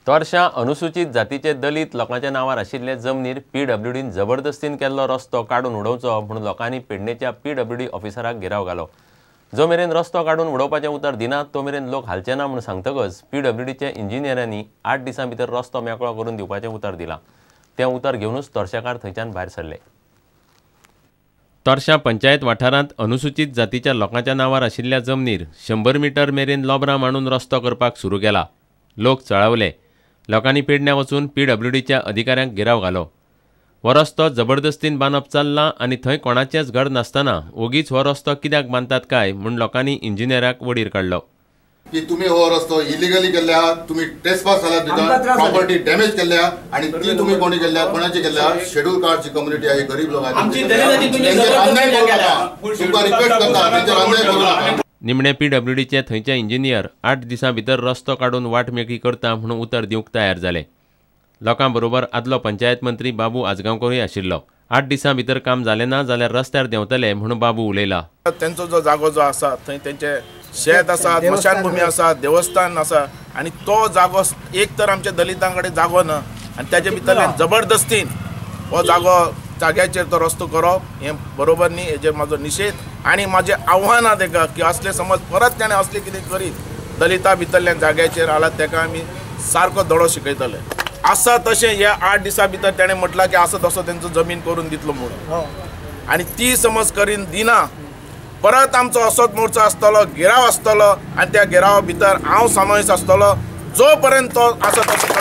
तोरशां अनुसूचित जातीचे दलित लोकांच्या नांवार आशिल्ले जमनीर पीडब्ल्यूडीन जबरदस्तीन केल्लो रस्तो काडून उडोवचो म्हूण लोकांनी पेडणेच्या पीडब्ल्यूडी ऑफिसराक घेराव घालो. जो मेरेन रस्तो काडून उडोवपाचें उतर दिनात तो मेरेन लोक हालचे ना म्हूण सांगतकच पीडब्ल्यूडीचे इंजिनियरांनी 8 दिसां भितर रस्तो मेकळो करून दिवपाचें उतर दिलां. तें उतर घेवनूच तोरशेकार थंयच्यान भायर सरले. तोरशां पंचायत वाठारांत अनुसूचित जातीच्या लोकांच्या नांवार आशिल्ल्या जमनीर 100 मिटर मेरेन लोबरां मांडून रस्तो करपाक सुरू केला. लोक चळावले. लोकांनी पेडण्यां वचून पीडब्ल्यूडीच्या अधिकाऱ्यांक घेराव घालो. हो रस्तो जबरदस्तीन बांदप चल्लां आनी थंय कोणाचेंच घर नासतना ओगीच हो रस्तो कित्याक बांदतात काय म्हूण लोकांनी इंजिनियराक वडीर काडलो. की तुम्ही हो रस्तो इलिगली केल्ले आहात, तुम्ही ट्रेसपास जाल्यात, प्रॉपर्टी डॅमेज केल्ल्या आनी ती तुम्ही कोणी केल्ल्या, कोणाची केल्ल्या? शेड्यूल कार्डची कम्युनिटी आहे, गरीब लोक आहेत, अन्याय करू नका, तुमकां रिक्वेस्ट करता, तेंचेर अन्याय करू नका. निमणे पीडब्ल्यूडीचे थंयचे इंजिनियर 8 दिसां भितर रस्तो काडून वाट मेकळी करता म्हणून उतर दिवंक तयार जाले. लोकां बरोबर आदलो पंचायत मंत्री बाबू आजगांवकरूय आशिल्लो. 8 दिसां भितर काम जालें ना जाल्यार रस्त्यार देंवतले म्हणून बाबू उलयला. तेंचो जो जागो जो आसा थंय तेंचे शेत आसा, स्मशानभूमी आसा, देवस्थान आसा आनी तो जागो एक तर आमच्या दलितां कडेन जागो ना आनी तेजे भितरल्यान जबरदस्तीन हो जागो जाग्याचेर तो रस्तो करप हें बरोबर न्ही. हेजेर म्हाजो निशेध आनी म्हाजें आव्हान आहा तेका की असले समज परत ताणें असलें कितें करीत दलिता भितरल्यान जाग्याचेर आला तेका आमी सारको धडो शिकयतले. आसा तशें ह्या 8 दिसां भितर ताणें म्हटलां की आसा तसो तेंचो जमीन करून दितलो म्हणून आनी ती समज करीन दिना परत आमचो असोच मोर्चो आसतलो, घेराव आसतलो आनी त्या घेरावा भितर हांव समावेश आसतलो. जो पर्यंत तो आसा तसो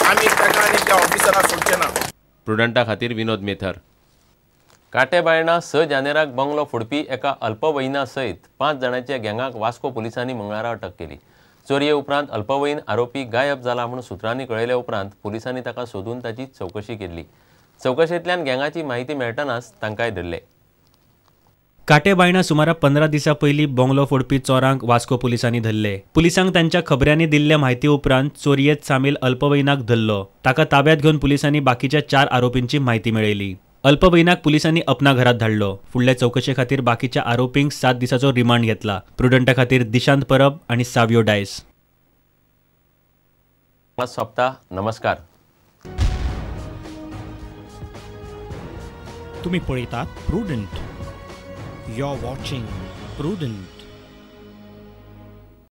आमी ताका आनी त्या ऑफिसराक सोडचे ना. प्रुडंटा खातीर विनोद मेथर. काटेबायणा 6 जानेराक बंगलो फोडपी एका अल्पवयीना सयत 5 जाणांच्या गँगाक वास्को पुलिसांनी मंगळारा अटक केली. चोरये उपरांत अल्पवयीन आरोपी गायब जाला म्हूण सुत्रांनी कळयल्या उपरांत पुलिसांनी ताका सोदून ताची चवकशी केली. चवकशेंतल्यान गँगाची म्हायती मेळटनाच तांकांय धरले. काटेबायणा सुमारा 15 दिसां पयलीं बंगलो फोडपी चोरांक वास्को पुलिसांनी धरले. पुलिसांक तांच्या खबऱ्यांनी दिल्ल्या म्हायती उपरांत चोरयेंत सामील अल्पवयीनाक धरलो. ताका ताब्यात घेवन पुलिसांनी बाकीच्या 4 आरोपींची म्हायती मेळयली. अल्पवयीनाक पुलिसांनी अपना घरात धाडलो. फुडल्या चवकशे खातीर बाकीच्या आरोपींक 7 दिसाचो रिमांड घेतला. प्रुडंटा खातीर दिशांत परब आनी सावियो डायस. सोंपता. नमस्कार. तुम्ही पळयतात Prudent. You're watching Prudent.